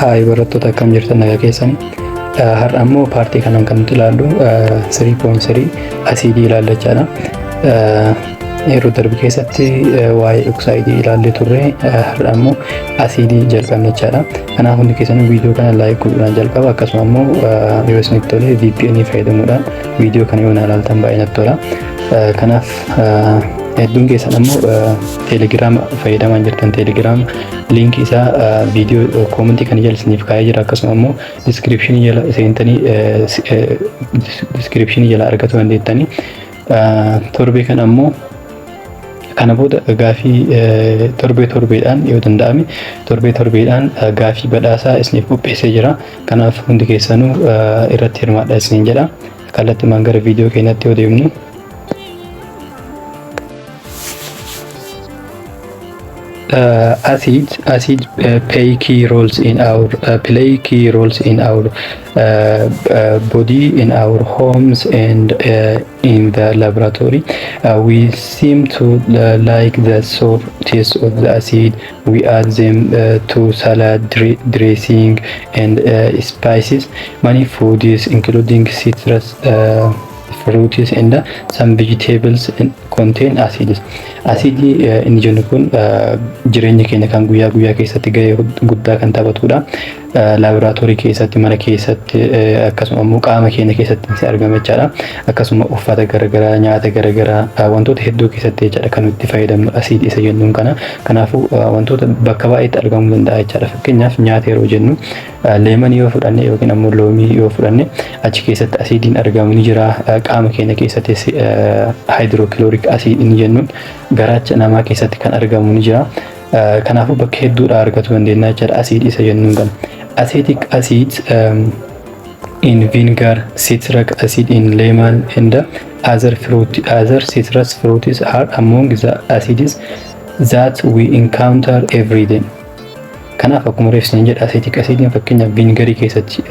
Haay barattoota, akkam jirtan? Nagaa keessanii? Har'a ammoo paartii kanaan kan nuti ilaallu 3.3 asiidii ilaallachaadha. Yeroo darbe keessatti waa'ee oksaayidii ilaallee turre, har'a ammoo asiidii jalqabna jechaadha. Kanaaf hundi keessanuu viidiyoo kana like godhuudhaan jalqaba. Akkasuma ammoo yoo isinitti tole VPN fayyadamuudhaan viidiyoo kana yoo na ilaaltan baay'ee natti tola. Kanaaf hedduun keessan ammoo Teelegiraama fayyadamaa jirtan. Teelegiraama liinkii isaa viidiyoo koomentii kana jala isiniif kaa'ee jira. Akkasuma ammoo diskiripshinii jala seentanii diskiripshinii jala argachuu dandeettanii. Torbee kana ammoo, kana booda gaafii torbee torbeedhaan, yoo danda'ame torbee torbeedhaan gaafii badhaasaa isiniif qopheessee jira. Kanaaf hundi keessanuu irratti hirmaadha isiniin jedha. Kallattiimaan gara viidiyoo keenyatti yoo deemnu, acid play key roles in our body, in our homes and in the laboratory. We seem to like the sour taste of the acid. We add them to salad dressing and spices. Many foods, including citrus fruits and some vegetables, contain acids. Asidii inni jennu kun jireenya keenya kan guyyaa guyyaa keessatti gahee guddaa kan taphatudha. Laaboraatoorii keessatti, mana keessatti, akkasuma immoo qaama keenya keessatti ni argama jechaadha. Akkasuma uffata garaagaraa, nyaata garaagaraa, wantoota hedduu keessatti jechaadha kan nuti fayyadamnu asiidii isa jennuun kana. Kanaafuu wantoota bakka baay'eetti argamuu danda'a jechaadha. Fakkeenyaaf nyaata yeroo jennu, leemanii yoo fudhanne yookiin ammoo loomii yoo fudhanne, achi keessatti asiidiin argamu ni jira. Qaama keenya keessattis hydrochloric acid inni jennuun garaacha namaa keessatti kan argamu ni jira. Kanaafuu bakka hedduudha argachuu dandeenya jechaadha asiidii isa jennuun kana. Acetic acid in vinegar, citric acid in lemon and other citrus fruits are among the acids that we encounter every day. Kanaaf akkuma reef isin jedha, acetic acidiin fakkeenyaaf vinegarii keessatti,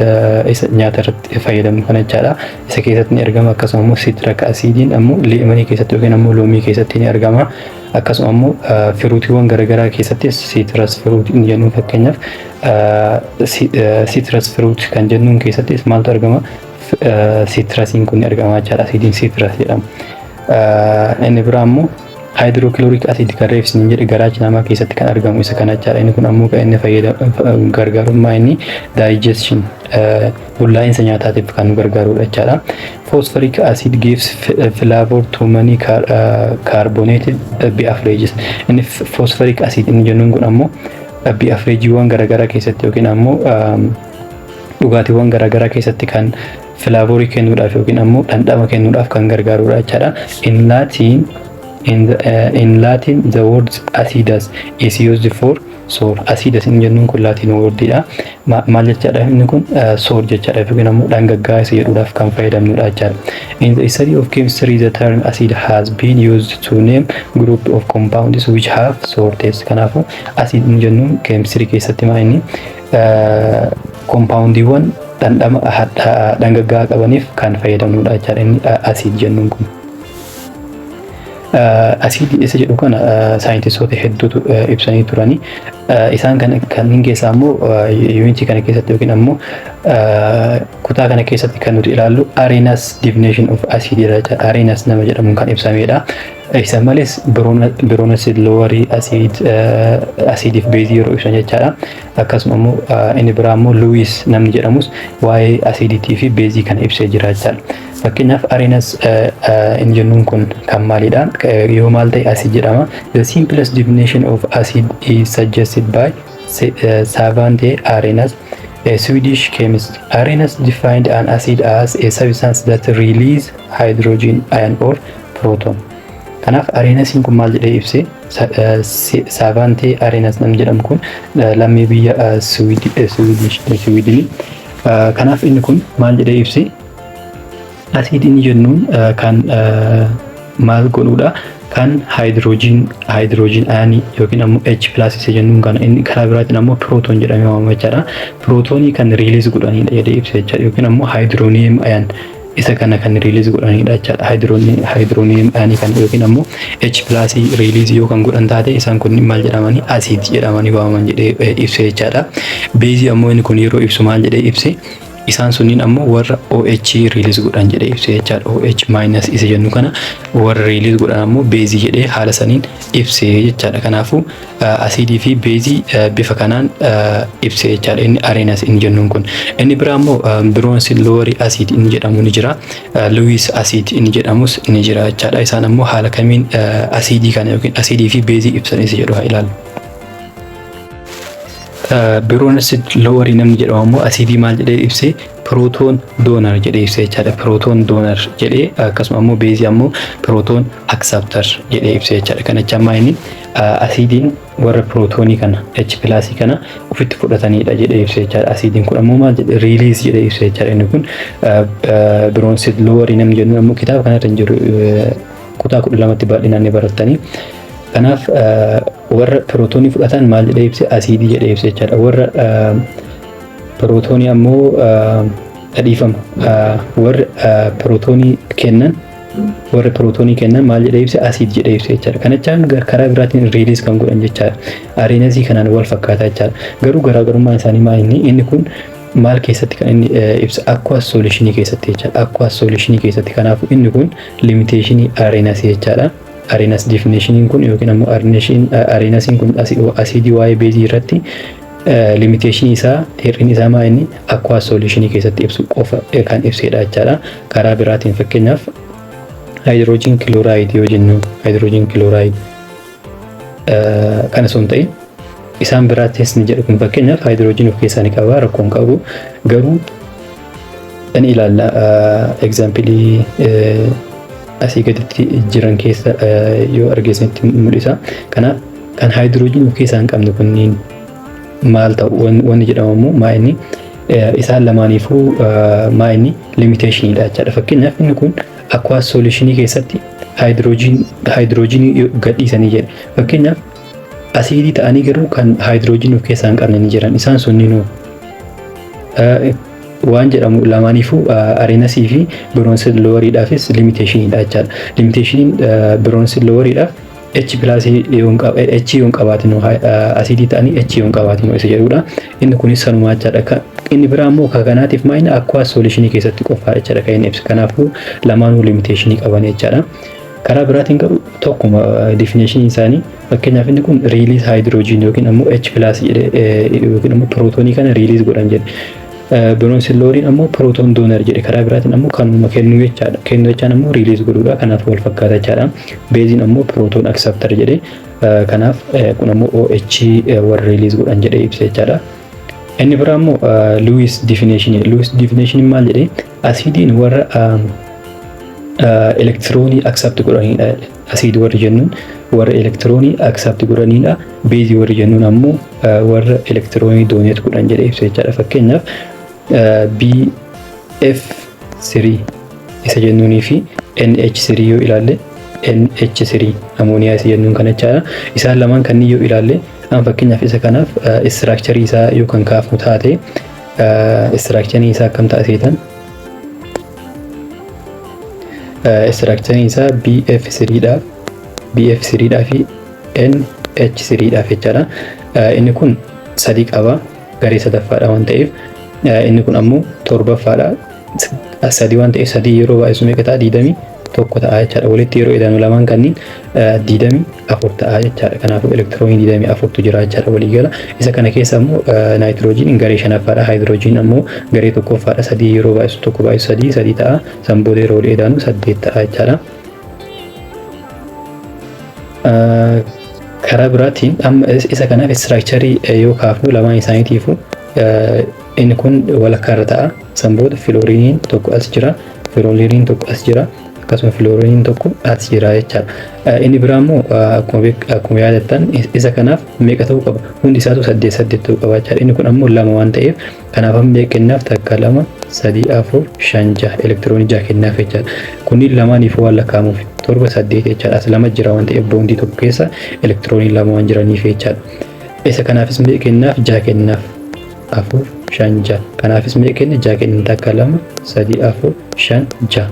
isa nyaata irratti fayyadamnu kana jechaadha. Isa keessatti ni argama. Akkasuma immoo citric acidiin ammoo leemanii keessatti yookiin ammoo loomii keessatti ni argama. Akkasuma ammoo firuutiiwwan garaagaraa keessattis, citrus fruitii jennuun, fakkeenyaaf citrus fruit kan jennuun keessattis maaltu argama? Citrusiin kun ni argama jechaadha. Asiidiin citrus jedhama. Inni biraa ammoo hydrochloric acid kan reef isin jedhe garaacha namaa keessatti kan argamu isa kana jechaadha. Inni kun ammoo kan inni fayyadamu gargaarummaa inni digestion, bullaa'insa nyaataatiif kan nu gargaarudha jechaadha. Phosphoric acid gives flavor to many carbonated beverages. Inni phosphoric acid inni jennuun kun ammoo beverageewwan garaagaraa keessatti yookiin ammoo dhugaatiiwwan garaagaraa keessatti kan flavorii kennuudhaaf yookiin ammoo dhandhama kennuudhaaf kan gargaarudha jechaadha. In Latin the word acidus is used for sour. Acidus inni jennuun kun Latin wordiidha. Maal jechaadha inni kun? Sour jechaadha yookiin ammoo dhangaggaa isa jedhuudhaaf kan fayyadamnudha jechaadha. In the study of chemistry, the term acid has been used to name group of compounds which have sour taste. Kanaafuu acid inni jennuun chemistry keessatti maa inni compoundiiwwan dhandhama dhangaggaa qabaniif kan fayyadamnudha jechaadha inni acid jennuun kun. Asiidii isa jedhu kana saayintistoota hedduutu ibsanii turani. Isaan kana kanneen keessaa immoo yuunitii kana keessatti yookiin ammoo kutaa kana keessatti kan nuti ilaallu Arrhenius definition of acid jedha. Arrhenius nama jedhamuun kan ibsamedha. Isa malees Bronsted Lowry acid, asiidiif beezii yeroo ibsan jechaadha. Akkasuma immoo inni biraa immoo Lewis namni jedhamus waa'ee asiidiitii fi beezii kana ibsee jira jechaadha. Fakkeenyaaf Arrhenius inni jennuun kun kan maalidha? Yoo maal ta'e acid jedhama? The simplest definition of acid is suggested by Svante Arrhenius, a Swedish chemist. Arrhenius defined an acid as a substance that release hydrogen ion or proton. Kanaaf Arrheniusiin kun maal jedhee ibse? Svante Arrhenius namni jedhamu kun lammii biyya Siwiidinii. Kanaaf inni kun maal jedhee ibse? Asiidii inni jennuun kan maal godhuudha? Kan hydrogen ionii yookiin ammoo H plus isa jennuun kana, inni karaa biraatiin ammoo proton jedhamee waamama jechaadha. Pirootoonii kan release godhanidha jedhee ibsa jechaadha, yookiin ammoo hydronium ion Isa kana kan release godhanidha jechaadha. Hydronium ionii kan yookiin ammoo H plusii release yoo kan godhan taate, isaan kun maal jedhamanii? Acid jedhamanii waamaman jedhee ibse jechaadha. Beezii ammoo inni kun yeroo ibsu maal jedhee ibse? Isaan sunniin ammoo warra OH release godhan jedhee ibse jechaadha. OH minus isa jennu kana warra release godhan ammoo beezii jedhee haala saniin ibse jechaadha. Kanaafuu asiidii fi beezii bifa kanaan ibse jechaadha inni Arrhenius inni jennuun kun. Inni biraa ammoo Bronsted Lowry acid inni jedhamu ni jira. Lewis acid inni jedhamus ni jira jechaadha. Isaan ammoo haala kamiin asiidii kana yookiin asiidii fi beezii ibsan isa jedhu haa ilaallu. Bronsted Lowry namni jedhamu ammoo asiidii maal jedhee ibse? Proton donor jedhee ibse jechaadha. Proton donor jedhee, akkasuma ammoo beezii ammoo proton acceptor jedhee ibse jechaadha. Kana jecha ammaa inni asiidiin warra pirootoonii kana, H plusii kana ofitti fudhatanidha jedhee ibse jechaadha. Asiidiin kun ammoo maal jedhee? Release jedhee ibse jechaadha. Inni kun Bronsted Lowry namni jennu ammoo kitaaba kanarra hin jiru, kutaa 12tti bal'inaan ni barattanii. Kanaaf warra pirootoonii fudhatan maal jedhee ibse? Asiidii jedhee ibse jechaadha. Warra pirootoonii ammoo, dhiifama, warra pirootoonii kennan maal jedhee ibse? Asiid jedhee ibse jechaadha. Kana jechaan karaa biraatiin release kan godhan jechaadha. Arrheniusii kanaan wal fakkaataa jechaadha. Garuu garaagarummaan isaanii maal inni? Inni kun maal keessatti kan inni ibsa? Aqueous solutionii keessatti jechaadha. Aqueous solutionii keessatti. Kanaafuu inni kun limitationii Arrheniusii jechaadha. Arrhenius definitioniin kun yookiin ammoo Arrheniusiin kun asiidii waa'ee beezii irratti limitationii isaa, hir'inni isaa maa inni? Aqueous solutionii keessatti ibsu qofa kan ibsedha jechaadha. Karaa biraatiin fakkeenyaaf hydrogen chloride yoo jennu, hydrogen chloride kana osoo hin ta'in isaan biraattis ni jedhu. Kun fakkeenyaaf hydrogen of keessaa ni qaba, rakkoo hin qabu. Garuu ni ilaalla, exampleii asii gaditti jiran keessa yoo argeessanitti mul'isa. Kanaaf kan hydrogen of keessaa hin qabne kunniin maal ta'u wanni jedhamu immoo maa inni? Isaan lamaaniifuu maa inni limitationiidha jechaadha. Fakkeenyaaf inni kun aqueous solutionii keessatti hydrogenii gadhiisanii jedhe. Fakkeenyaaf asiidii ta'anii garuu kan hydrogenii of keessaa hin qabne ni jiran. Isaan sunniinuu waan jedhamu lamaaniifuu Arrheniusii fi Bronsted Lowrydhaafis limitationiidha jechaadha. Limitationiin Bronsted Lowrydhaaf H plusii H yoo hin qabaatin, asiidii ta'anii H yoo hin qabaatin isa jedhudha. Inni kunis sanumaa jechaadha. Inni biraa immoo kanaatiif maa inni? Aqueous solutionii keessatti qofaa jechaadha kan inni ibsu. Kanaafuu lamaanuu limitationii qaban jechaadha. Karaa biraatiin garuu tokkuma definitionii isaanii. Fakkeenyaaf inni kun release hydrogen yookiin ammoo H plus jedhe yookiin ammoo pirootoonii kana release godhan jedhe. Bronsted Lowryn ammoo proton donor jedhe. Karaa biraatiin ammoo kanuma kennuu jechaadha. Kennuu jechaan ammoo release godhuudha. Kanaaf wal fakkaata jechaadha. Beeziin ammoo proton acceptor jedhe. Kanaaf kun ammoo OH warra release godhan jedhee ibsa jechaadha. Inni biraa ammoo Lewis definition. Lewis definition maal jedhee? Asiidiin warra elektiroonii accept godhanidha. Asiidii warri jennuun warra elektiroonii accept godhanidha. Beezii warri jennuun ammoo warra elektiroonii donate godhan jedhee ibsa jechaadha. Fakkeenyaaf BF3 isa jennuunii fi NH3 yoo ilaalle, NH3 amooniyaa isa jennuun kana jechaadha. Isaan lamaan kanneen yoo ilaalle, amma fakkeenyaaf isa kanaaf structureii isaa yoo kan kaafnu taate, structureii isaa akkam ta'a seetan? Structureiin isaa BF3 dhaaf BF3 dhaa fi NH3 dhaaf jechaadha. Inni kun sadii qaba, garee sadaffaadha waan ta'eef, inni kun ammoo torbaffaadha. Sadii waan ta'eef, sadii yeroo baay'isu meeqa ta'a? 21 ta'a jechaadha. Walitti yeroo idaanu lamaan kanneen 24 ta'a jechaadha. Kanaafuu elektiroonii 24tu jira jechaadha waliigala. Isa kana keessa ammoo naayitiroojiin garee shanaffaadha. Haayidroojiin ammoo garee tokkoffaadha. Sadii yeroo baay'isu, tokko baay'isu sadii, sadii ta'a. San booda yeroo walii idaanu saddeet ta'a jechaadha. Karaa biraatiin amma isa kanaaf structureii yoo kaafnu, lamaan isaaniitiifuu inni kun walakkaa irra ta'a. San booda filooriiniin tokko as jira. Filooriiniin tokko as jira. Akkasuma filooriiniin tokko as jira jechaadha. Inni biraa immoo akkuma yaadattan isa kanaaf meeqa ta'uu qaba? Hundi isaatu saddeet saddeet ta'uu qaba jechaadha. Inni kun ammoo lama waan ta'eef, kanaaf amma meeqa kennaaf? Takka, lama, sadii, afur, shan, jaha, elektiroonii jaha kennaaf jechaadha. Kunniin lamaaniif waan lakkaa'amuuf torba, saddeet jechaadha. As lama jira waan ta'eef, boondii tokko keessa elektiroonii lama waan jiraniif jechaadha. Isa kanaafis meeqa kennaaf? Jaha kennaaf. Afur shan, jaha. Kanaafis meeqa kenne? Jaha kenne. Takka, lama, sadii, afur, shan, jaha.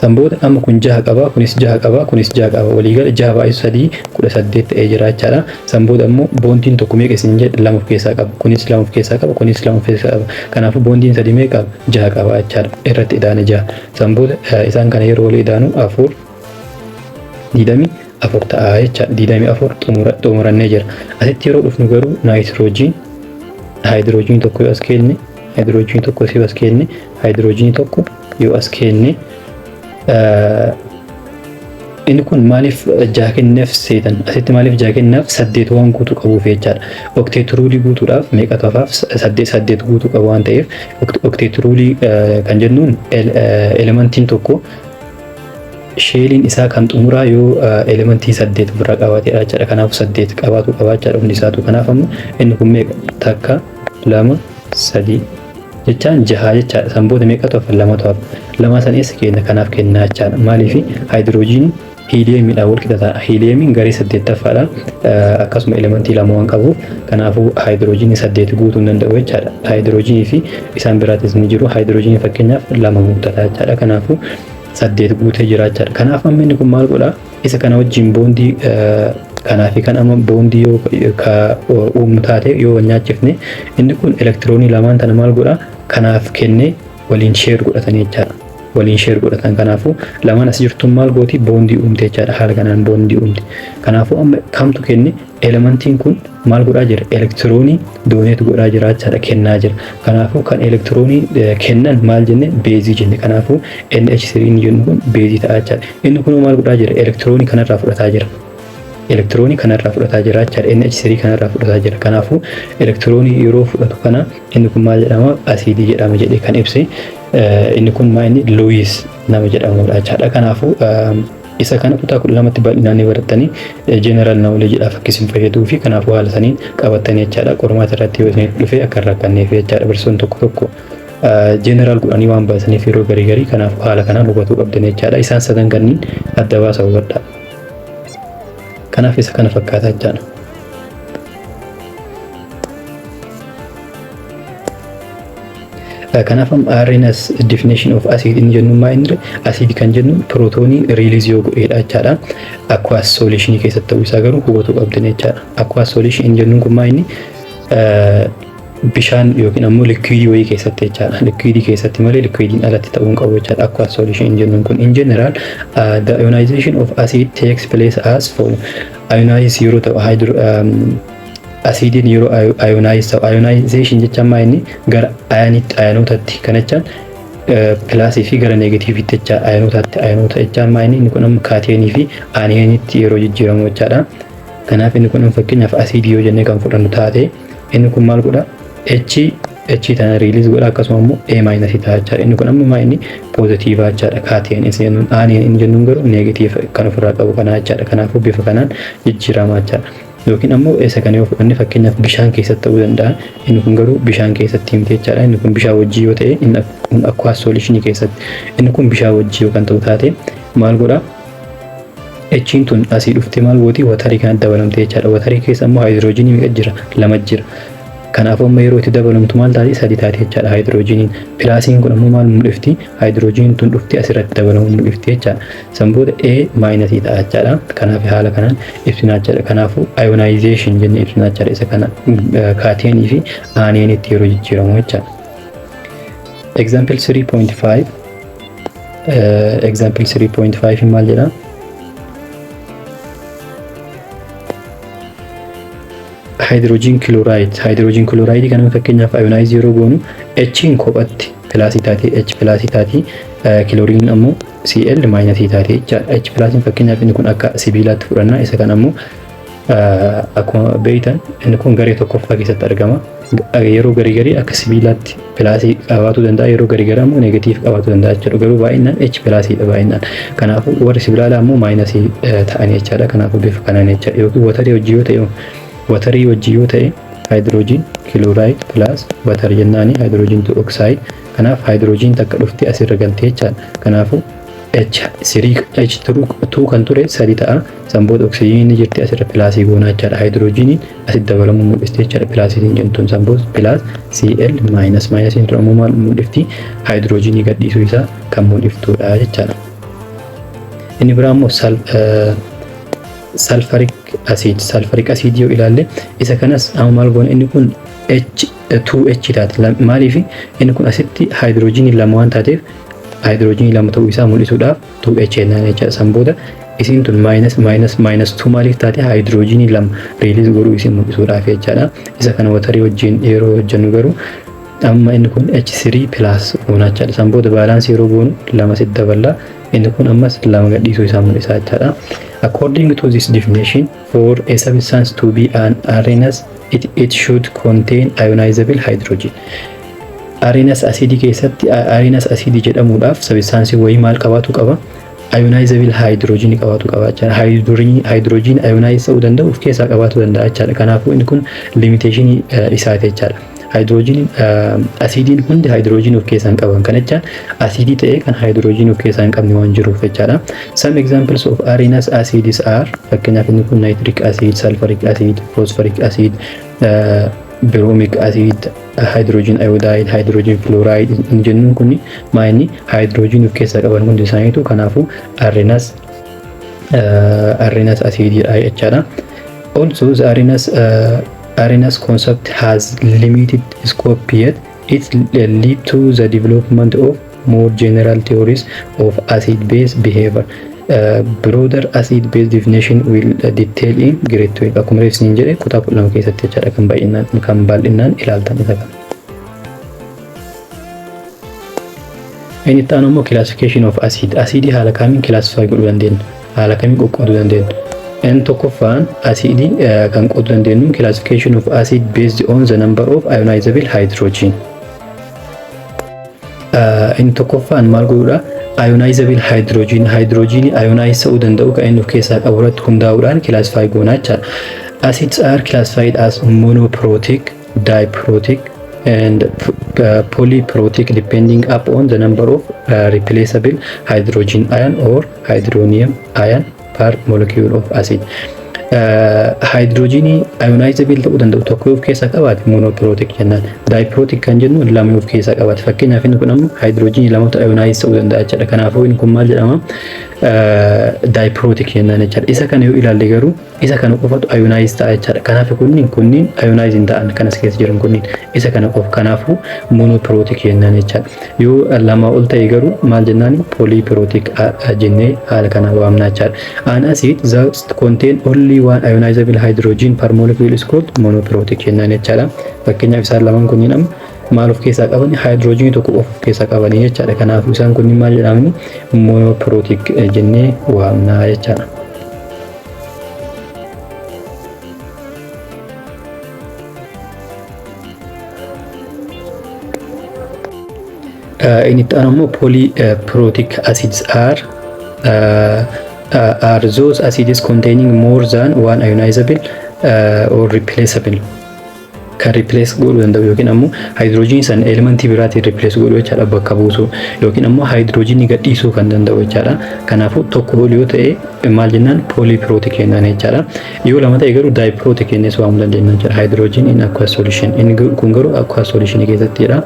San booda amma kun jaha qaba, kunis jaha qaba, kunis jaha qaba. Waliigala jaha baay'isu sadii 18 ta'ee jira jechaadha. San booda immoo bondiin tokko meeqa isin jedhe? Lama of keessaa qaba. Kunis lama of keessaa qaba, kunis lama of keessaa qaba. Kanaafuu bondiin sadii meeqa qaba? Jaha qaba jechaadha. Irratti idaane jaha. San booda isaan kana yeroo walii idaanu afur 24 ta'a jechaadha. 24 xumurannee jira. Asitti yeroo dhufnu garuu naayitiroojiin haayidiroojiin tokko yoo as kenne, haayidiroojiin tokko yoo as kenne, haayidiroojiin tokko yoo as kenne, inni kun maaliif jaha kenneef seetan? Asitti maaliif jaha kenneef? Saddeet waan guutuu qabuuf jechaadha. Octet rule guutuudhaaf meeqatu hafaaf? Saddeet. Saddeet guutuu qabu waan ta'eef, octet rule kan jennuun elementiin tokko shelliin isaa kan xumuraa yoo elementii saddeet ofirraa qabaateedha jechaadha. Kanaafuu saddeet qabaatu qaba jechaadha hundi isaatu. Kanaaf amma inni kun meeqa? Takka, lama, sadii jechaan jaha jechaadha. San booda meeqatu hafa? Lamatu hafa. Lama san eessa kenna? Kanaaf kennaa jechaadha. Maaliif? Haayidiroojiin hiiliyeemiidhaan wal qixa ta'a. Hiiliyeemiin garee saddeettaffaadha. Akkasuma elementii lama waan qabuuf, kanaafuu haayidiroojiinii saddeet guutuu hin danda'u jechaadha. Haayidiroojiinii fi isaan biraatis ni jiru. Haayidiroojiinii fakkeenyaaf lama guuttata jechaadha. Kanaafuu saddeet guutee jira jechaadha. Kanaaf amma inni kun maal godhaa? Isa kana wajjin bondii kanaa fi kan amma bondii yoo ka uumnu taate, yoo wal nyaachifne, inni kun elektiroonii lamaan tana maal godhaa? Kanaaf kennee waliin share godhatanii jechaadha. Waliin share godhatan. Kanaafuu lamaan as jirtuun maal gooti? Bondii uumte jechaadha. Haala kanaan bondii uumte. Kanaafuu amma kamtu kenne? Elementiin kun maal godhaa jira? Elektiroonii donate godhaa jira jechaadha, kennaa jira. Kanaafuu kan elektiroonii kennan maal jenne? Beezii jenne. Kanaafuu NH3 inni jennu kun beezii ta'a jechaadha. Inni kun maal godhaa jira? Elektiroonii kanarraa fudhataa jira. Elektiroonii kanarraa fudhataa jira jechaadha. NH3 kanarraa fudhataa jira. Kanaafuu elektiroonii yeroo fudhatu kana inni kun maal jedhama? Asiidii jedhama jedhee kan ibse inni kun maa inni Lewis nama jedhamudha jechaadha. Kanaafuu isa kana kutaa 12tti bal'inaan ni barattanii, general knowledgedhaaf akka isin fayyaduu fi kanaafuu haala saniin qabattanii jechaadha. Qormaata irratti yoo isin dhufe akka hin rakkanneef jechaadha. Barsiisonni tokko tokko general godhanii waan baasaniif yeroo garii garii, kanaafuu haala kanaan hubatuu qabdan jechaadha. Isaan sadan kanneen adda baasa hubadha. Kanaaf isa kana fakkaata jechaadha. Kanaaf Arrhenius definition of acid inni jennu maa inni? Acid kan jennu pirootoonii release yoo godheedha jechaadha. Aqueous solution keessatti ta'uu isaa garuu hubatuu qabdan jechaadha. Aqueous solution inni jennuun kun maa inni? Bishaan yookiin ammoo liquidii wayii keessatti jechaadha. Liquidii keessatti malee liquidiin alatti ta'uu hin qabu jechaadha. Aqueous solution inni jennuun kun in general, the ionization of acid takes place as follow. Ionize yeroo ta'u, hydro asiidiin yeroo ionize ta'u, ionization jechaan maa inni? Gara ionitti, ionootatti kan jechaan plusii fi gara negatiivitti jecha. Ionootatti, ionoota jechaan maa inni? Inni kun amma cationii fi anionitti yeroo jijjiiramu jechaadha. Kanaaf inni kun amma fakkeenyaaf asiidii yoo jennee kan fudhannu taate, inni kun maal godha? H H tana release godha, akkasuma immoo A minusii ta'a jechaadha. Inni kun amma maa inni? Poozitiivaa jechaadha. Cation isa jennuun, anion inni jennuun garuu negative kan ofirraa qabu kana jechaadha. Kanaafuu bifa kanaan jijjiirama jechaadha. Yookiin ammoo isa kana yoo fudhanne, fakkeenyaaf bishaan keessatti ta'uu danda'a. Inni kun garuu bishaan keessatti miti jechaadha. Inni kun bishaan wajjii yoo ta'e, inni kun aqueous solution keessatti. Inni kun bishaan wajjii yoo kan ta'u taate maal godha? H'n tun asii dhuftee maal gooti? Waterii kanatti dabalamte jechaadha. Waterii keessa immoo haayidiroojiinii meeqa jira? Lama jira. Kanaafuu amma yeroo itti dabalamtu maal taati? Sadi taati jechaadha haayidiroojiiniin. Plusiin kun ammoo maal mul'ifti? Haayidiroojiiniin tun dhufti asirratti dabalamuu mul'ifti jechaadha. San booda A minusii ta'a jechaadha. Kanaaf haala kanaan ibsinaa jechaadha. Kanaafuu ionization jennee ibsinaa jechaadha. Isa kana cationii fi anionitti yeroo jijjiiramu jechaadha. Example 3.5. Example 3.5 maal jedhaa? Hydrogen chloride. Hydrogen chloride kana fakkeenyaaf ionize yeroo goonu, H'n kophatti plusii taatee, H plusii taatii, chlorine ammoo Cl minusii taatee jechaadha. H plusiin fakkeenyaaf inni kun akka sibiilaatti fudhanna. Isa kan ammoo akkuma beektan inni kun garee tokkoffaa keessatti argama. Yeroo garii garii akka sibiilaatti plusii qabaatuu danda'a, yeroo garii garii ammoo negative qabaatuu danda'a jechuudha. Garuu baay'inaan H plusiidha baay'inaan. Kanaafuu warri sibiilaa ammoo minusii ta'anii jechaadha. Kanaafuu bifa kanaan jechaadha. Yookiin waterii hojii yoo ta'e, waterii wajjin yoo ta'e, hydrogen chloride plus water jennaani hydrogen two oxide. Kanaaf hydrogen takka dhuftee asirra galtee jechaadha. Kanaafuu H3 H2 kan ture sadi ta'a. San booda oksijiiniin ni jirti, asirra plusii goonaa jechaadha. Haayidroojiniin asitti dabalamuu mul'isti jechaadha. Plusiin jentuun san booda plus Cl minus. Minusiin tun ammoo maal mul'ifti? Haayidroojinii gadhiisuu isaa kan mul'iftudha jechaadha. Inni biraa immoo sulfuric acid. Sulfuric acid yoo ilaalle, isa kanas amma maal goona? Inni kun H2H taate. Maaliif? Inni kun asitti haayidroojinii lama waan taateef, haayidroojinii lama ta'uu isaa mul'isuudhaaf 2H jennaan jechaadha. San booda isiin tun minus minus minus 2 maaliif taate? Haayidroojinii lama release godhuu isiin mul'isuudhaaf jechaadha. Isa kana waterii wajjin yeroo hojjennu garuu amma inni kun H3 plus goona jechaadha. San booda balancii yeroo goonu lama sitti daballa. Inni kun ammas lama gadhiisuu isaa mul'isa jechaadha. According to this definition, for a substance to be an Arrhenius, it should contain ionizable hydrogen. Arrhenius acidii keessatti, Arrhenius acidii jedhamuudhaaf substance wayii maal qabaatu qaba? Ionizable hydrogen qabaatu qaba jechaadha. Hydrogen ionize ta'uu danda'u of keessaa qabaatu danda'a jechaadha. Kanaafuu inni kun limitationii isaati jechaadha. Hydrogen, asiidiin hundi hydrogen of keessaa hin qaban. Kana jechaan asiidii ta'ee kan hydrogen of keessaa hin qabne waan jiruuf jechaadha. Some examples of Arrhenius acids are, fakkeenyaaf inni kun nitric acid, sulfuric acid, phosphoric acid, bromic acid, hydrogen iodide, hydrogen fluoride inni jennuun kun maa inni hydrogen of keessaa qaban hundi isaaniitu. Kanaafuu Arrhenius acidiidha jechaadha. Also, the Arrhenius concept has limited scope, yet it lead to the development of more general theories of acid-base behavior. Broader acid-base definition will detail in grade 12. Akkuma reefsiin jedhe, kutaa 12 keessatti jechaadha kan bal'inaan ilaaltan isa kana. Inni itti aanu immoo classification of acid. Acidii haala kamiin classify godhuu dandeenya? Haala kamiin qoqqooduu dandeenya? Inni tokkoffaan asidii kan qooduu dandeenyu classification of acid based on the number of ionizable hydrogen. Inni tokkoffaan maal godhuudha? Ionizable hydrogen, hydrogen ionize ta'uu danda'u kan inni of keessaa qabu irratti hundaa'uudhaan classify goonaa jechaadha. Acids are classified as monoprotic, diprotic and polyprotic depending upon the number of replaceable hydrogen ion or hydronium ion per molecule of acid. Hydrogenii ionizable ta'uu danda'u tokko of keessaa qabaate monoprotic jennaan. Diprotic kan jennu lama of keessaa qabaate. Fakkeenyaaf inni kun amma hydrogenii lamatu ionize ta'uu danda'a jechaadha. Kanaafuu inni kun maal jedhama? Diprotic jennaan jechaadha. Isa kana yoo ilaalle garuu isa kana qofatu ionize ta'a jechaadha. Kanaaf kunniin ionize hin ta'an, kanas keessa jiran kunniin isa kana qofa. Kanaafuu monoprotic jennaan jechaadha. Yoo lama ol ta'e garuu maal jennaan? Polyprotic jennee haala kana waamna jechaadha. An acid that contain only one ionizable hydrogen per molecule is called monoprotic jennaan jechaadha. Fakkeenyaaf isaan lamaan kunniin amma maal of keessaa qaban? Hydrogenii tokko of keessaa qabanii jechaadha. Kanaafuu isaan kunniin maal jedhamani? Monoprotic jennee waamna jechaadha. Inni itti aanu immoo polyprotic acids are those acids containing more than one ionizable or replaceable, kan replace godhuu danda'u yookiin ammoo hydrogenii san elementii biraatiin replace godhuu jechaadha, bakka buusuu yookiin ammoo hydrogenii gadhiisuu kan danda'u jechaadha. Kanaafuu tokko ol yoo ta'e maal jennaan? Polyprotic jennaan jechaadha. Yoo lama ta'e garuu diprotic jennees waamuu dandeenya jechaadha. Hydrogen in aqueous solution. Inni kun garuu aqueous solution keessattidha.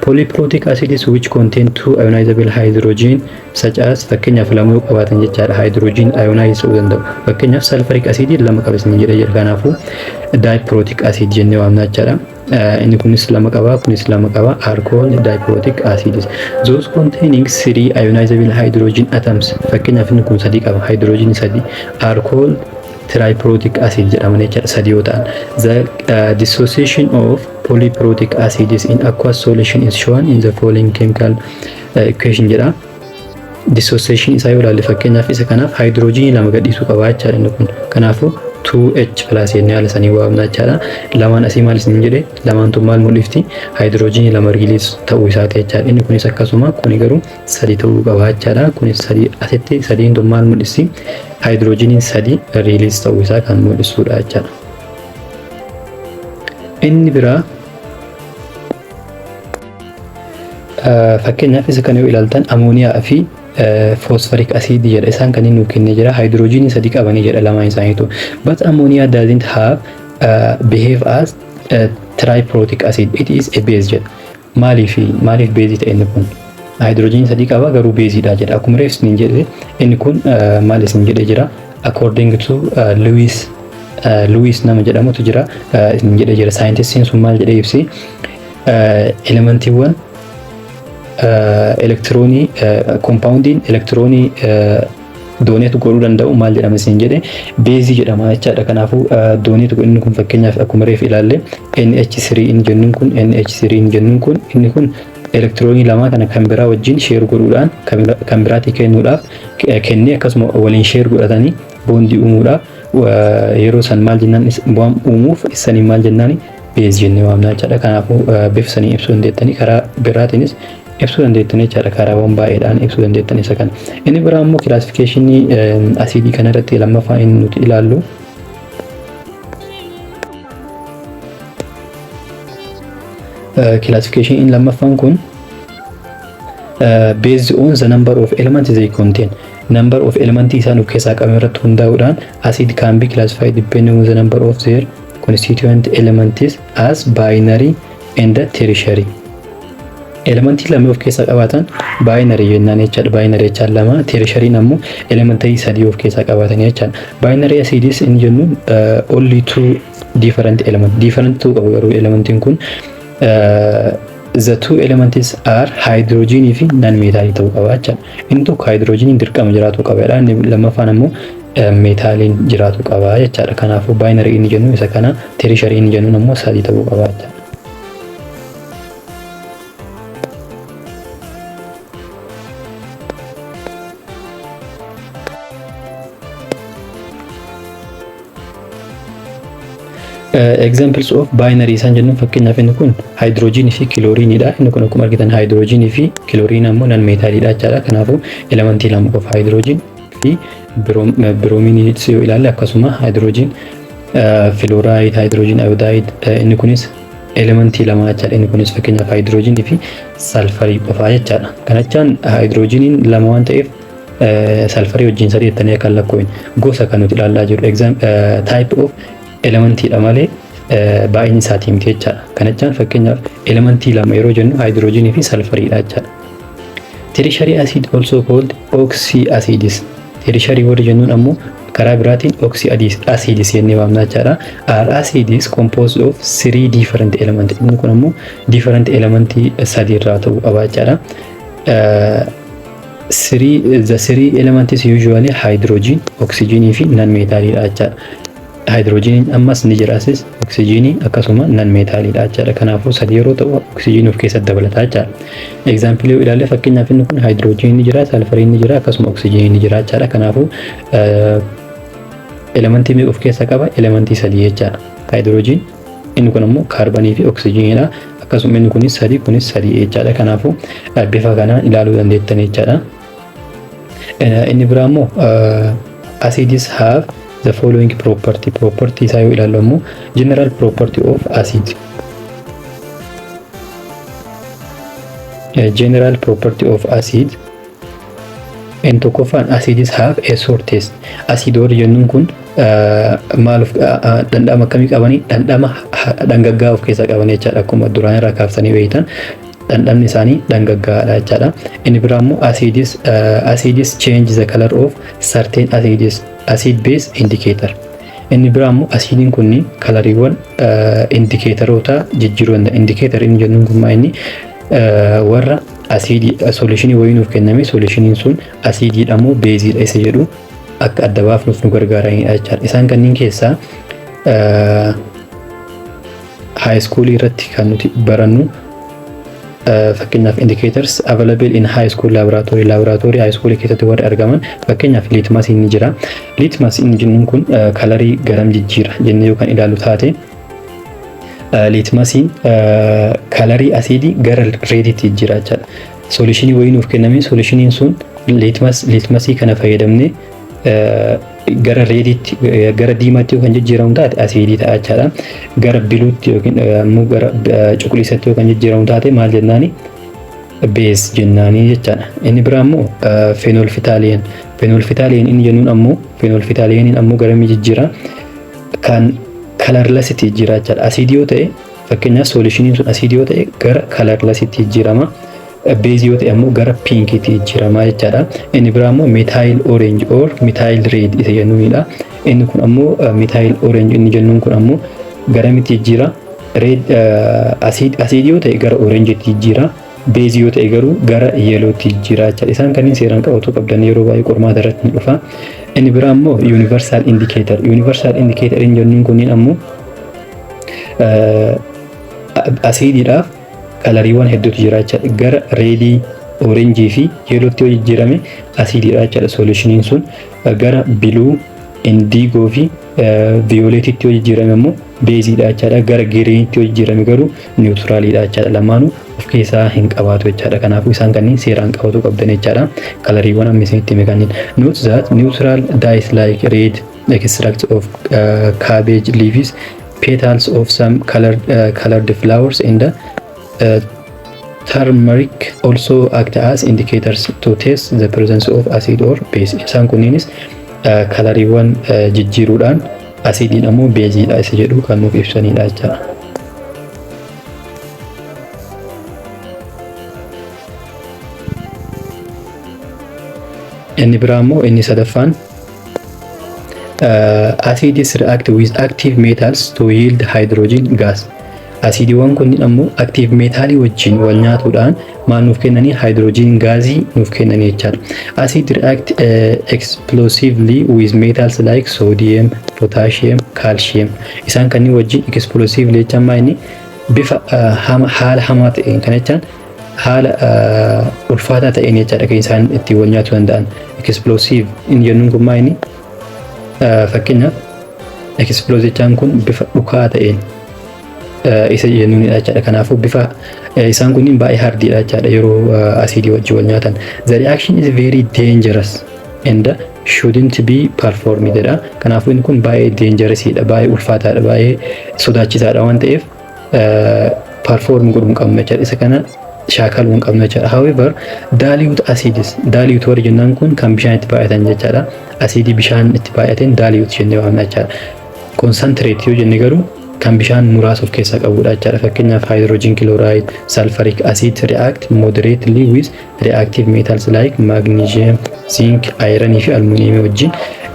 Polyprotic acids which contain two ionizable hydrogen, such as, fakkeenyaaf lama yoo qabaatan jechaadha, hydrogen ionize ta'uu danda'u. Fakkeenyaaf sulfuric acid lama qaba isin jedhee jira. Kanaafuu diprotic acid jennee waamna jechaadha. Inni kunis lama qaba, kunis lama qaba, are called diprotic acids. Those containing three ionizable hydrogen atoms, fakkeenyaaf inni kun sadii qaba, hydrogen sadii, are called triprotic acid jedhaman jechaadha sadii yoo ta'an. The dissociation of polyprotic acids in aqueous solution is shown in the following chemical equation jedha. Dissociation isaa yoo ilaalle, fakkeenyaaf isa kanaaf hydrogenii lama gadhiisuu qaba jechaadha inni kun. Kanaafuu 2H plus jennee haala sanii waamna jechaadha. Lamaan asii maal isin jedhe? Lamaan tun maal mul'ifti? Hydrogenii lama release ta'uu isaati jechaadha. Inni kunis akkasuma, kuni garuu sadi ta'uu qaba jechaadha. Kunis sadi, asitti sadiin tun maal mul'isti? Hydrogeniin sadi release ta'uu isaa kan mul'isudha jechaadha. Inni biraa fakkeenyaaf isa kana yoo ilaaltan amooniyaa fi Phosphoric acid jedha. Isaan kanneen nuuf kennee jira. Hydrogenii sadi qabanii jedha lamaan isaaniitu. But ammonia doesn't have behave as triprotic acid. It is a base jedha. Maaliif beezii ta'e inni kun? Hydrogenii sadi qaba garuu beeziidha jedha. Akkuma reef isiniin jedhe, inni kun maal isin jedhee jira? According to Lewis nama jedhamutu jira isin jedhee jira. Saayintistiin sun maal jedhee ibsi? Elementiiwwan elektiroonii, koompaawundiin elektiroonii donate godhuu danda'u maal jedhama isin jedhe? Beezii jedhama jechaadha. Kanaafuu donate inni kun, fakkeenyaaf akkuma reef ilaalle, NH3 inni jennuun kun, NH3 inni jennuun kun, inni kun elektiroonii lamaa kana kan biraa wajjin share godhuudhaan kan biraatii kennuudhaaf kennee, akkasuma waliin share godhatanii boondii uumuudhaaf yeroo san maal jennaan, waan uumuuf isanii maal jennaan, base jennee waamna jechaadha. Kanaafuu bifa sanii ibsuu dandeettanii, karaa biraatiinis ibsuu dandeettan jechaadha. Karaawwan baay'eedhaan ibsuu dandeettan isa kana. Inni biraa immoo classificationii asiidii kana irratti lammaffaa inni nuti ilaallu, classificationii lammaffaan kun based on the number of elements they contain, number of elements isaan of keessaa qaban irratti hundaa'uudhaan, acid can be classified depending on the number of their constituent elements as binary and tertiary. Elementii lama of keessaa qabaatan binary jennaan jechaadha. Binary jechaan lama, tertiaryn ammoo elementii sadii of keessaa qabaatan jechaadha. Binary acids inni jennuun only two different element, different two qabu, garuu elementiin kun the two elements are hydrogenii fi non metalii ta'uu qaba jechaadha. Inni tokko hydrogeniin dirqama jiraatu qaba. Inni lammaffaan ammoo meetaaliin jiraatu qaba jechaadha. Kanaafuu binary inni jennu isa kana, tertiary inni jennuun ammoo sadii ta'uu qaba jechaadha. Examples of binary isaan jennuun, fakkeenyaaf inni kun hydrogenii fi kilooriinidha. Inni kun akkuma argitan hydrogenii fi kilooriin ammoo non meetaaliidha jechaadha. Kanaafuu elementii lama qofa, hydrogen fi bromine yoo ilaalle, akkasuma hydrogen fluoride, hydrogen iodide, inni kunis elementii lama jechaadha. Inni kunis fakkeenyaaf hydrogenii fi salfarii qofa jechaadha. Kana jechaan hydrogeniin lama waan ta'eef salfarii wajjin sadii jettanii akka lakkoofne, gosa kan nuti ilaalaa jirru type of elementiidha malee baay'inni isaatii miti jechaadha. Kana jechaan fakkeenyaaf elementii lama yeroo jennu hydrogenii fi salfariidha jechaadha. Tertiary acid, also called oxy acids. Tertiary warri jennuun ammoo karaa biraatiin oxy acids jennee waamna jechaadha. Are acids composed of three different element. Inni kun ammoo different elementii sadii irraa ta'uu qaba jechaadha. The three elements usually hydrogen, oxygenii fi non metalidha jechaadha. Hydrogeniin ammas ni jira asis, oxygenii akkasuma non metalidha jechaadha. Kanaafuu sadii yeroo ta'u oxygenii of keessatti dabalataa jechaadha. Example yoo ilaalle, fakkeenyaaf inni kun hydrogenii ni jira, sulfuriin ni jira, akkasuma oxygenii ni jira jechaadha. Kanaafuu elementii meeqa of keessaa qaba? Elementii sadii jechaadha. Hydrogen, inni kun ammoo kaarbanii fi oxygeniidha. Akkasuma inni kunis sadii, kunis sadii jechaadha. Kanaafuu bifa kanaan ilaaluu dandeettan jechaadha. Inni biraa immoo acids have the following property. Property isaa yoo ilaallu ammoo, general property of acid. General property of acid inni tokkoffaan, acids have a sour taste. Acid warri jennuun kun maal of, dhandhama akkamii qabanii? Dhandhama dhangaggaa of keessaa qaban jechaadha. Akkuma duraan irraa kaaftanii beektan, dhandhamni isaanii dhangaggaadha jechaadha. Inni biraa immoo acids change the color of certain acids, acid base indicator. Inni biraa immoo asiidiin kun coloriiwwan indicatoroota jijjiiruu danda'a. Indicator inni jennuun kun maa inni warra asiidii solutionii wayii nuuf kenname, solutioniin sun asiidiidha moo beeziidha isa jedhu akka adda baafnuuf nu gargaaranidha jechaadha. Isaan kanneen keessaa high schoolii irratti kan nuti barannu, fakkeenyaaf indicators available in high school laboratory, laboratory high school keessatti warri argaman, fakkeenyaaf litmus inni jira. Litmus inni jennuun kun colorii garam jijjiira jennee yookaan ilaallu taate, litmusiin colorii asiidii gara reditti jijjiira jechaadha. Solutionii wayii nuuf kenname, solutioniin sun litmusii kana fayyadamnee gara reditti, gara diimaatti yoo kan jijjiiramu taate asiidii ta'a jechaadha. Gara bluetti yookiin immoo gara cuquliisatti yoo kan jijjiiramu taate maal jennaani? Base jennaanii jechaadha. Inni biraa immoo phenolphthalein. Phenolphthalein inni jennuun ammoo, phenolphthaleiniin ammoo garamii jijjiira? Kan colorlessitti jijjiira jechaadha. Asiidii yoo ta'e, fakkeenyaaf solutioniin sun asiidii yoo ta'e, gara colorlessitti jijjiirama. Beezii yoo ta'e ammoo gara pinkiitti jijjiirama jechaadha. Inni biraa immoo methyl orange or methyl red isa jennuunidha. Inni kun ammoo, methyl orange inni jennuun kun ammoo garamitti jijjiira? Red asiidii yoo ta'e gara orangeitti jijjiira. Beezii yoo ta'e garuu gara yellowtti jijjiira jechaadha. Isaan kanneen seeraan qabatu qabdan, yeroo baay'ee qormaata irratti ni dhufa. Inni biraa immoo universal indicator. Universal indicator inni jennuun kunniin ammoo asiidiidhaaf coloriiwwan hedduutu jira jechaadha. Gara redii, orangeii fi yellowtti yoo jijjiirame asiidiidha jechaadha solutioniin sun. Gara blue, indigo fi violetitti yoo jijjiirame immoo beeziidha jechaadha. Gara greenitti yoo jijjiirame garuu neutraliidha jechaadha. Lamaanuu of keessaa hin qabaatu jechaadha. Kanaafuu isaan kanneen seeraan qabatu qabdan jechaadha. Coloriiwwan amma isinitti hime kanneen. Note that neutral dyes like red extract of cabbage leaves, petals of some colored flowers and turmeric also act as indicators to test the presence of acid or base. Isaan kunniinis coloriiwwan jijjiiruudhaan asiidiin ammoo beeziidha isa jedhu kan nuuf ibsanidha jechaadha. Inni biraa immoo inni sadaffaan, acids react with active metals to yield hydrogen gas. Asiidiiwwan kunniin ammoo active metalii wajjin wal nyaatuudhaan maal nuuf kennanii? Hydrogen gaazii nuuf kennanii jechaadha. Acid react explosively with metals like sodium, potassium, calcium. Isaan kanneen wajjin explosively jechaan maa inni bifa haala hamaa ta'een, kan jechaan haala ulfaataa ta'een jechaadha kan isaan ittiin wal nyaatuu danda'an. Explosive inni jennuun kun maa inni, fakkeenyaaf explode jechaan kun bifa dhukaa ta'een isa jennuunidha jechaadha. Kanaafuu bifa isaan kunniin baay'ee hardiidha jechaadha yeroo asiidii wajjin wal nyaatan. The reaction is very dangerous and shouldn't be performed jedha. Kanaafuu inni kun baay'ee dangerousidha, baay'ee ulfaataadha, baay'ee sodaachisaadha waan ta'eef perform godhuu hin qabnu jechaadha. Isa kana shaakaluu hin qabnu jechaadha. However, dilute acids, dilute warri jennaan kun kan bishaan itti baay'atan jechaadha. Asiidii bishaan itti baay'ateen dilute jennee waamna jechaadha. Concentrate yoo jenne garuu kan bishaan muraasa of keessaa qabudha jechaadha. Fakkeenyaaf hydrogen chloride, sulfuric acid react moderately with reactive metals like magnesium, zinc, iron fi aluminium wajjin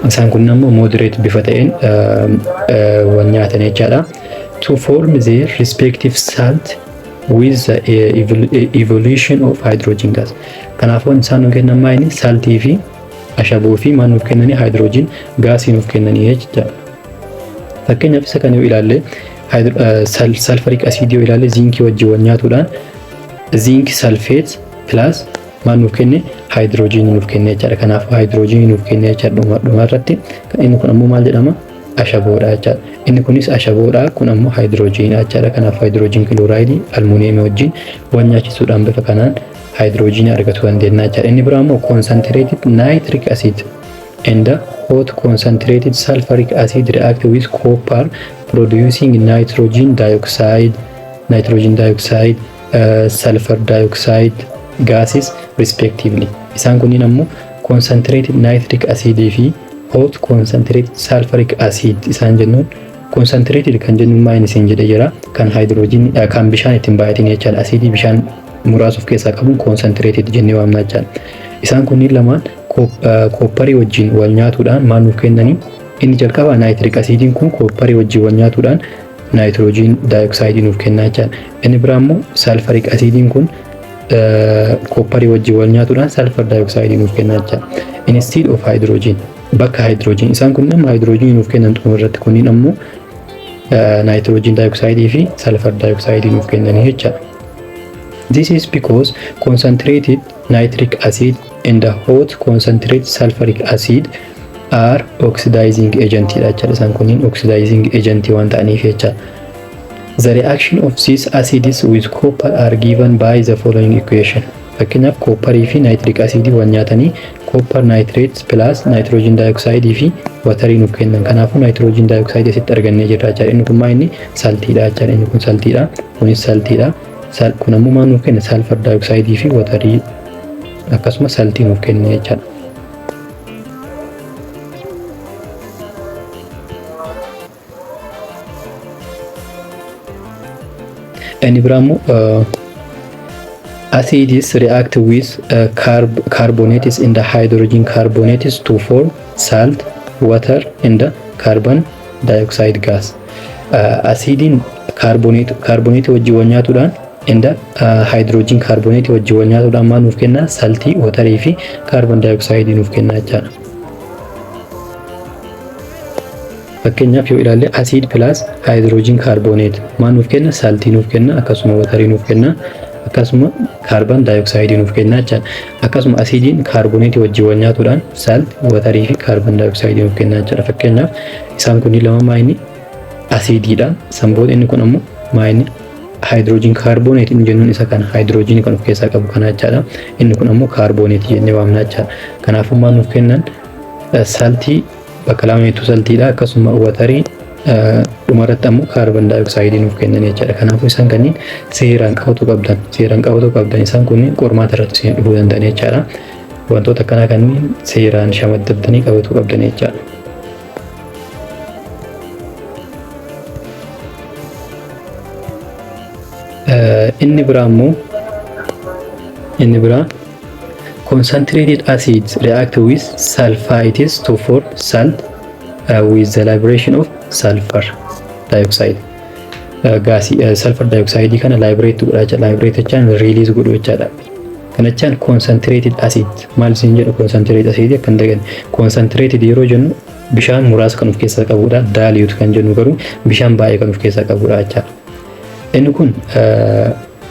isaan kun ammoo moderate bifa ta'een wal nyaatan jechaadha. To form their respective salt with the evolution of hydrogen gas. Kanaafuu isaan nuuf kennan maa inni saltii fi ashaboo fi maal nuuf kennanii? Hydrogen gaasii nuuf kennanii jechaadha. Fakkeenyaaf isa kan yoo ilaalle, sulfuric acid yoo ilaalle, zinkii wajjin wal nyaatuudhaan zinc sulfate plus maal nuuf kenne? Hydrogenii nuuf kenne jechaadha. Kanaafuu hydrogenii nuuf kenne jechaadha dhuma irratti. Inni kun ammoo maal jedhama? Ashaboodha jechaadha. Inni kunis ashaboodha. Kun ammoo hydrogeniidha jechaadha. Kanaaf hydrogen chlorideii almuuniyeemii wajjin wal nyaachisuudhaan bifa kanaan hydrogenii argachuu dandeenya jechaadha. Inni biraa immoo concentrated nitric acid and hot concentrated sulfuric acid react with copper producing nitrogen dioxide, sulfur dioxide gases respectively. Isaan kunniin ammoo concentrated nitric acid fi hot concentrated sulfuric acid isaan jennuun, concentrated kan jennuun maa inni isin jedhe jira, kan hydrogen kan bishaan ittiin baay'atin jechaadha. Asiidii bishaan muraasa of keessaa qabuun concentrated jennee waamna jechaadha. Isaan kunniin lamaan copperii wajjin wal nyaatuudhaan maal nuuf kennanii? Inni jalqaba nitric acidiin kun copperii wajjin wal nyaatuudhaan nitrogen dioxideii nuuf kennaa jechaadha. Inni biraa immoo sulfuric acidiin kun copperii wajjin wal nyaatuudhaan sulfur dioxideii nuuf kennaa jechaadha. Instead of hydrogen, bakka hydrogen, isaan kun amma hydrogen nuuf kennan, xumura irratti kunniin ammoo nitrogen dioxideii fi sulfur dioxideii nuuf kennanii jechaadha. This is because concentrated nitric acid and the hot concentrated sulfuric acid are oxidizing agent dha jechaadha. Isaan kunniin oxidizing agent waan ta'aniif jechaadha. The reaction of these acids with copper are given by the following equation. Fakkeenyaaf copperii fi nitric acid wal nyaatanii copper nitrate plus nitrogen dioxide fi waterii nuuf kennan. Kanaafuu nitrogen dioxide asitti argannee jirra jechaadha. Inni kun maa inni saltiidha jechaadha. Inni kun saltiidha. Kunis saltiidha. Kun ammoo maal nuuf kenna? Sulfur dioxide fi waterii, akkasuma saltii nuuf kenna jechaadha. Inni biraa immoo acids react with carbonates in the hydrogen carbonates to form salt, water and the carbon dioxide gas. Asiidiin carbonate wajjin wal nyaatuudhaan and hydrogen carbonate wajjin wal nyaatuudhaan maal nuuf kenna? Saltii, waterii fi carbon dioxide nuuf kenna jechaadha. Fakkeenyaaf yoo ilaalle, acid plus hydrogen carbonate maal nuuf kenna? Saltii nuuf kenna, akkasuma waterii nuuf kenna, akkasuma carbon dioxide nuuf kenna jechaadha. Akkasuma asiidiin carbonate wajjin wal nyaatuudhaan salt, waterii fi carbon dioxide nuuf kenna jechaadha. Fakkeenyaaf isaan kunniin lama maayini asiidiidha. San booda inni kun ammoo maayini hydrogen carbonate inni jennuun isa kana, hydrogen kan of keessaa qabu kana jechaadha. Inni kun ammoo carbonate jennee waamna jechaadha. Kanaafuu maal nuuf kennan? Saltii bakka lamaaniitu saltiidha, akkasuma waterii, dhumarratti ammoo carbon dioxide nuuf kennan jechaadha. Kanaafuu isaan kanneen seeraan qabatu qabdan, seeraan qabatu qabdan. Isaan kunniin qormaata irratti isin dhufuu danda'an jechaadha. Wantoota akkanaa kanneen seeraan shamaddabdanii qabatu qabdan jechaadha. Inni biraa immoo, inni biraa, concentrated acids react with sulfites to form salt with the liberation of sulfur dioxide. Gaasii sulfur dioxide kana liberate godha jecha. Liberate jechaan release godhu jechaadha. Kana jechaan concentrated acid maal isin jedhu? Concentrated acid akka hin daganne. Concentrated yeroo jennu bishaan muraasa kan of keessaa qabudha. Dilute kan jennu garuu bishaan baay'ee kan of keessaa qabudha jechaadha. Inni kun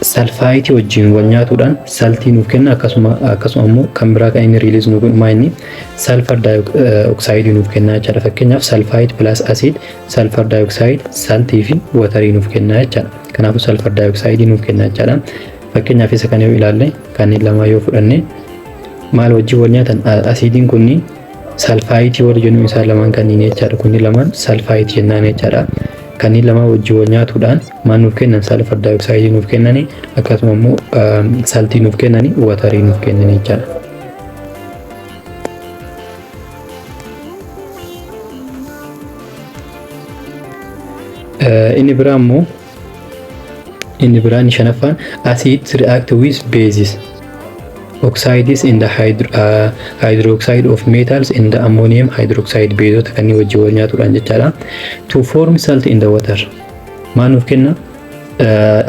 sulfiteii wajjin wal nyaatuudhaan saltii nuuf kenna. Akkasuma immoo kan biraa kan inni release nu godhu maa inni sulfur dioxideii nuuf kenna jechaadha. Fakkeenyaaf sulfite plus acid, sulfur dioxide, saltii fi waterii nuuf kenna jechaadha. Kanaafuu sulfur dioxideii nuuf kenna jechaadha. Fakkeenyaaf isa kana yoo ilaalle, kanneen lama yoo fudhanne, maal wajjin wal nyaatan? Asiidiin kunniin sulfiteii warri jennu isaan lamaan kanneen jechaadha. Kunniin lamaan sulfiteii jennaan jechaadha. Kanneen lamaan wajjin wal nyaatuudhaan maal nuuf kennan? Sulfur dioxideii nuuf kennani, akkasuma immoo saltii nuuf kennani, waterii nuuf kennan jechaadha. Inni biraa immoo, inni biraa, inni shanaffaan, acids react with bases, oxides in the hydroxide of metals in the ammonium hydroxide, beezota kanneen wajjin wal nyaatuudhaan jechaadha, to form salt in the water. Maal nuuf kenna?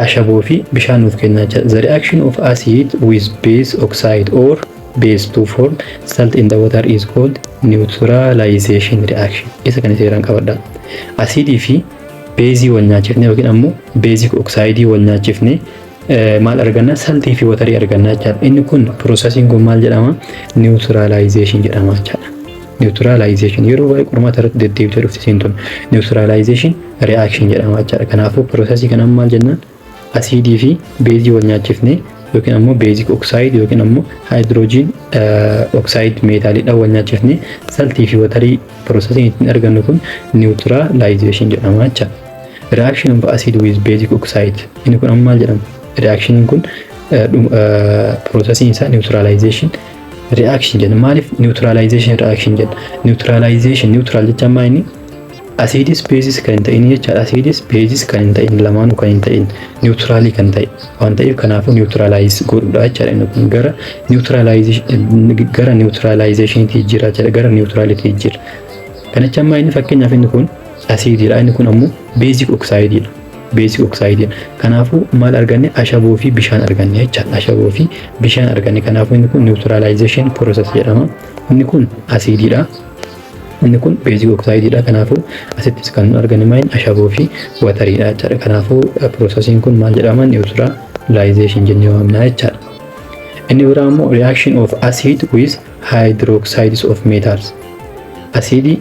Ashaboo fi bishaan nuuf kenna jechaadha. The reaction of acid with base, oxide or base to form salt in the water is called neutralization reaction. Isa kana seeraan qabadha. Asiidii fi beezii wal nyaachifne yookiin ammoo basic oxideii wal nyaachifne maal arganna? Saltii fi waterii arganna jechaadha. Inni kun, processiin kun maal jedhama? Neutralization jedhama jechaadha. Neutralization yeroo baay'ee qormaata irratti deddeebitee dhufti isiin tun. Neutralization reaction jedhama jechaadha. Kanaafuu processii kana maal jennaan? Asiidii fi beezii wal nyaachifne yookiin ammoo basic oxide yookiin ammoo hydrogen oxide metaliidhaan wal nyaachifne saltii fi waterii processiin ittiin argannu kun neutralization jedhama jechaadha. Reaction of acid with basic oxide, inni kun amma maal jedhama? Reactioniin kun, processiin isaa neutralization reaction jedhama. Maaliif neutralization reaction jedha? Neutralization, neutral jechaan maal inni? Asiidis beezis kan hin ta'in jechaadha. Asiidis beezis kan hin ta'in, lamaanuu kan hin ta'in, neutralii kan ta'e waan ta'eef, kanaafuu neutralize godhuudha jechaadha. Inni kun gara neutralizationiitti jira jechaadha. Gara neutraliitti jira. Kana jechaan maal inni? Fakkeenyaaf inni kun asiidiidha. Inni kun ammoo basic oxideiidha. Basic oxideiidha. Kanaafuu maal arganne? Ashaboo fi bishaan arganne jechaadha. Ashaboo fi bishaan arganne. Kanaafuu inni kun neutralization process jedhama. Inni kun asiidiidha. Inni kun basic oxideiidha. Kanaafuu asittis kan nu arganne maal? Ashaboo fi wateriidha jechaadha. Kanaafuu processiin kun maal jedhama? Neutralization jennee waamna jechaadha. Inni biraa immoo reaction of acid with hydroxides of metals. Asiidii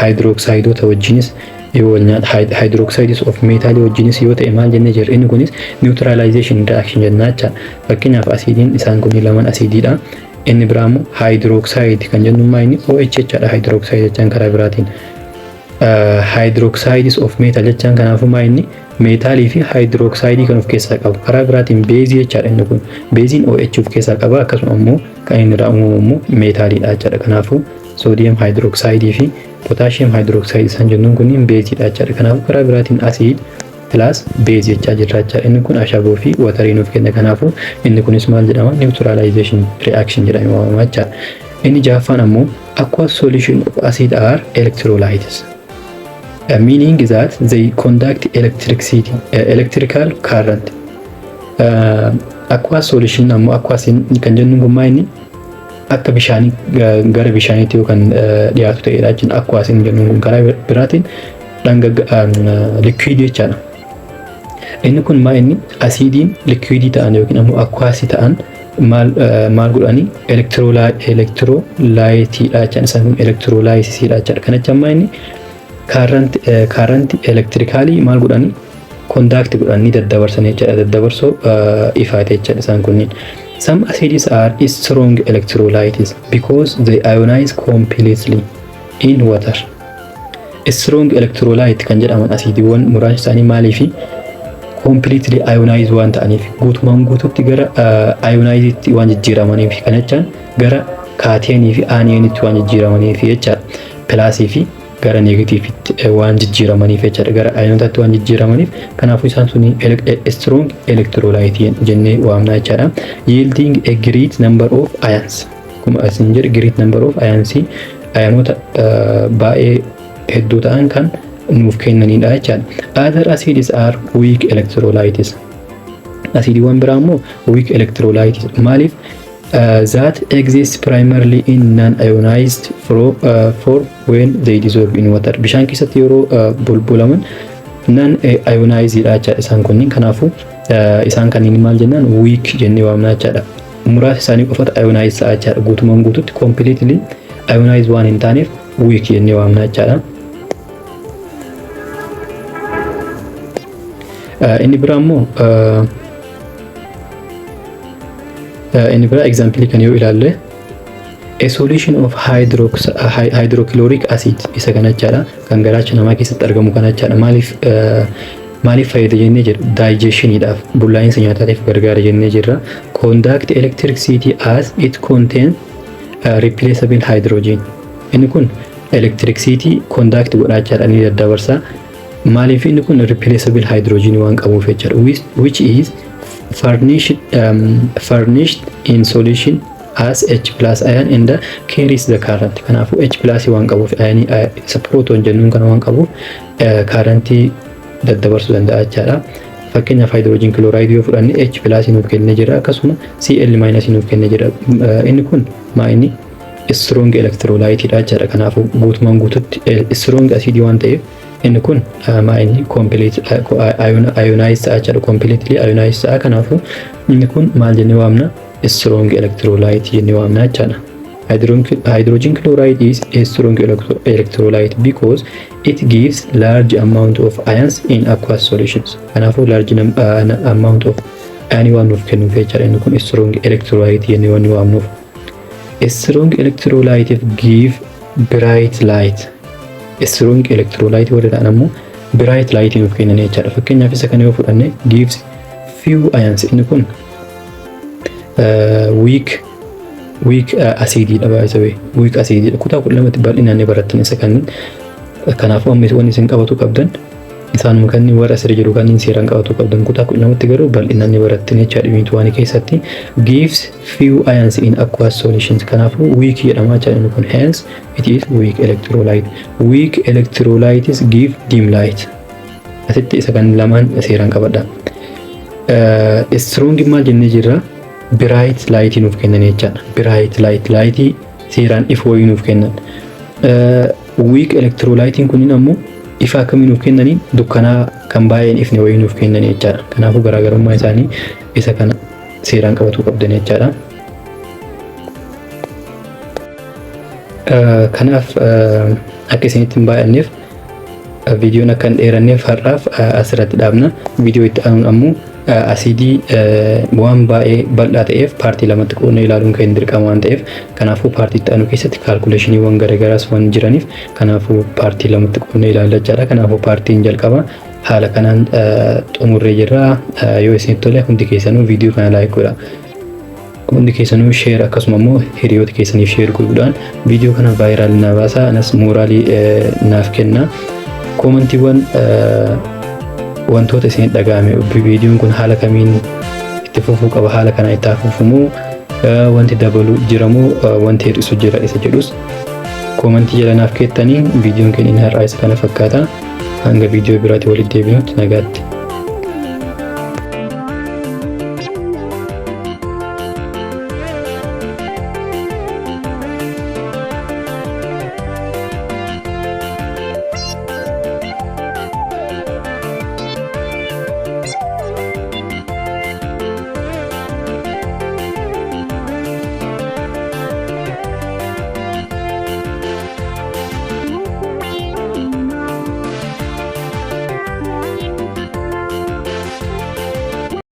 hydroxideota wajjinis yoo wal nyaata, hydroxides of metal wajjinis yoo ta'e, maal jennee jirra? Inni kunis neutralization reaction jennaa jechaadha. Fakkeenyaaf asiidiin isaan kun lamaan asiidiidha. Inni biraa immoo hydroxide kan jennu maa inni? OH jechaadha. Hydroxide jechaan karaa biraatiin. Hydroxides of metal jechaan kanaafuu maa inni meetaalii fi hydroxide kan of keessaa qabu. Karaa biraatiin beezii jechaadha inni kun. Beeziin OH of keessaa qaba, akkasuma immoo kan inni irraa uumamu immoo meetaaliidha jechaadha. Kanaafuu sodium hydroxide fi potassium hydroxide isaan jennuun kunniin beeziidha jechaadha. Kanaafuu karaa biraatiin acid plus base jechaa jirra jechaadha. Inni kun ashaboo fi waterii nuuf kenna. Kanaafuu inni kunis maal jedhama? Neutralization reaction jedhamee waamama jechaadha. Inni ja'affaan ammoo aqueous solution of acid are electrolytes. Meaning that they conduct electricity, electrical current. Aqueous solution ammoo aqueous kan jennuun kun maa inni akka bishaanii gara bishaaniitti yoo kan dhiyaatu ta'edha jechuudha. Aqueous jennuun kun karaa biraatiin liquid jechaadha. Inni kun maa inni asiidiin liquidii ta'an yookiin ammoo aqueousii ta'an maal godhanii electrolyteiidha jechaadha. Isaan kun electrolysisiidha jechaadha. Kana jechaan maa inni current electricalii maal godhanii conduct godhanii daddabarsan jechaadha. Daddabarsoo ifaate jechaadha isaan kunniin. Some acids are strong electrolytes because they ionize completely in water. Strong electrolyte kan jedhaman asiidiiwwan muraasni isaanii maaliifi completely ionize waan ta'aniif, guutumaan guututti gara ionizetti waan jijjiiramaniif, kana jechaan gara cationii fi anionitti waan jijjiiramaniif jechaadha. Plusii fi gara negativeitti waan jijjiiramaniif jechaadha. Gara ionotaatti waan jijjiiramaniif, kanaafuu isaan suni strong electrolyte jennee waamna jechaadha. Yielding a great number of ions. Akkuma isin jedhe, great number of ions, ionoota baay'ee hedduu ta'an kan nuuf kennanidha jechaadha. Other acids are weak electrolytes. Asiidiiwwan biraa immoo weak electrolytes. Maaliif? That exists primarily in non-ionized form when they dissolve in water. Bishaan keessatti yeroo bulbulaman non-ionized dha jechaadha isaan kunniin. Kanaafuu isaan kanneen maal jennaan? Weak jennee waamna jechaadha. Muraasa isaanii qofatu ionize ta'a jechaadha. Guutumaan guututti completely ionize waan hin taaneef weak jennee waamna jechaadha. Inni biraa immoo inni biraa example kan yoo ilaalle, a solution of hydrochloric acid isa kana jechaadha, kan garaacha namaa keessatti argamu kana jechaadha. Maaliif fayyada jennee jirra? Digestioniidhaaf, bullaa'insa nyaataatiif gargaara jennee jirra. Conduct electricity as it contains replaceable hydrogen. Inni kun electricity conduct godhaa jechaadha, ni daddabarsa. Maaliif? Inni kun replaceable hydrogen waan qabuuf jechaadha, which is furnished in solution as H plus ion and carries the current. Kanaafuu H plus waan qabuuf, ionii isa proton jennuun kana waan qabuuf, currentii daddabarsuu danda'a jechaadha. Fakkeenyaaf hydrogen chloride yoo fudhanne, H plus nuuf kennee jira, akkasuma Cl minus nuuf kennee jira. Inni kun maa inni strong electrolyte dha jechaadha. Kanaafuu guutumaan guututti strong acid waan ta'eef, inni kun maa inni complete ionize ta'a jechaadha. Completely ionize ta'a. Kanaafuu inni kun maal jennee waamna? Strong electrolyte jennee waamna jechaadha. Hydrogen chloride is a strong electrolyte because it gives large amount of ions in aqueous solutions. Kanaafuu large amount of ion waan nuuf kennuuf jechaadha. Inni kun strong electrolyte jennee waan waamnuuf. A strong electrolyte give bright light. Strong electrolyte warra ta'an ammoo bright light nuuf kennan jechaadha. Fakkeenyaaf isa kana yoo fudhanne, gives few ions. Inni kun weak acidiidha baay'isawee, weak acidiidha. Kutaa 12tti bal'inaan ni barattan isa kanneen. Kanaafuu amma wanni isin qabatu qabdan isaanuma kanneen warra asirra jiru kanneen seeraan qabatu qabdan. Kutaa 12tti garuu bal'inaan ni barattan jechaadha. Unit one keessatti gives few ions in aqueous solutions, kanaafuu weak jedhama jechaadha inni kun. Hence it is weak electrolyte. Weak electrolytes give dim light. Asitti isa kan lamaan seeraan qabadha. Strong maal jennee jirra? Bright light nuuf kennan jechaadha. Bright light, lightii seeraan ifu wayii nuuf kennan. Weak electrolytiin kunniin ammoo ifa akkamii nuuf kennanii? Dukkanaa kan baay'een ifne wayii nuuf kennan jechaadha. Kanaafuu garaagarummaa isaanii isa kana seeraan qabatuu qabdan jechaadha. Kanaaf akka isinitti hin baay'anneef Viidiyoon akka hin dheeranneef har'aaf asirratti dhaabna. Viidiyoo itti aanuun ammoo asiidii waan baay'ee bal'aa ta'eef paartii lamatti qoodnee ilaaluun kan dirqama waan ta'eef, kanaafuu paartii itti aanu keessatti calculationiiwwan garaagaraas waan jiraniif, kanaafuu paartii lamatti qoodnee ilaalla jechaadha. Kanaafuu paartiin jalqaba haala kanaan xumurree jirra. Yoo isinitti tole, hundi keessanuu viidiyoo kana like godha. Hundi keessanuu share, akkasuma immoo hiriyoota keessaniif share godhuudhaan viidiyoo kana viral naa baasaa, anas mooraalii naaf kenna. Commentiiwwan wantoota isin dhaga'ame, viidiyoon kun haala kamiin itti fufuu qaba, haala kanaan itti fufumoo, wanti dabalu jiramoo, wanti hir'isu jira isa jedhus commentii jala naaf keettanii. Viidiyoon keenya har'aa isa kana fakkaata. Hanga viidiyoo biraatti walitti deebinutti nagaatti.